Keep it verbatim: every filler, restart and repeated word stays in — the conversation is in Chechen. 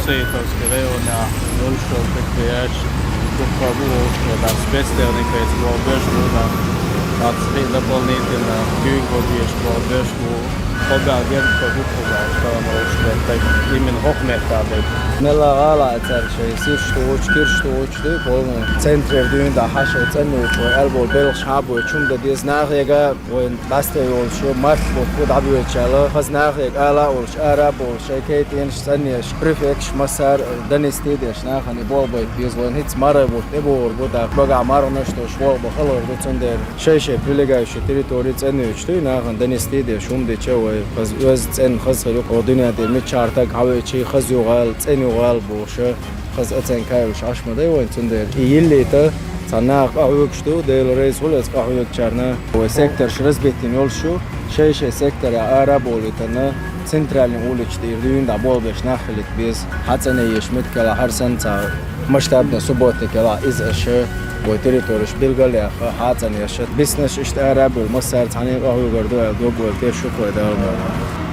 Саратовский районахь долуш долу предприятие дуккха бу олуш, да, спецтехникаца болх беш бу, да, цхьаъ дополнительно дуьйна беш болх беш бу. Хьо баьхна герга бу кхузахь, тахана олуш, да, так, именно хӀокху меттехь дерг. Мелла гӀала а цара шайн сирш тухучу, кирш тухучу дуй, полный центрера дуьйна дӀа хьан шайн цӀанйойтуш вай аьлла болу белхаш хьан а бойтуш хӀума дан деза нахе а. Вайн дӀасте йолуш ю, март бутт бу дӀабоьдучу аьлла, хаза нахе а ала а олуш, ара а болуш, шайн кайтӀенаш, цӀанъеш, префекташ, массара донести деш нахана и болх байта беза. Вайн хӀинца мархин бутт тӀебогӀур бу, тӀаккха багахь марханаш долуш болх бан хала хир ду, цундела шай-шай прилегающий территори цӀанйойтуш дуй нахана донести деш, хӀума дича вай, хаза оьзда цӀена хаза хир ю, кху дуьнен тӀе миччахьара стаг хьан веачий, хаза ю гӀала, цӀена ю гӀала бохуш. Хаза оценка а йолуш Ӏаш ма дай вайн, цундела и йиллийта цхьа наха къахьоьгуш ду, Дела реза хуьлда оцу къахьоьгучарна. Вайн секторш разбитина йолуш ю, шай-шай секторехь ара а болийтина, центральный уличаш тӀера дуьйна дӀа болх беш нах хилийта беза. Хьан цӀанъеш меттигехь хӀара санна цхьа масштабный субботник елахь, иза аша вайн территореш билгал а яьхна, хьан цӀанъеш. Биснарш иштта ара а бевлла, массара цхьаьна къахьоьгур ду аьлла дог вайла тешаш ву-кх вай, Дала мукъ лахь.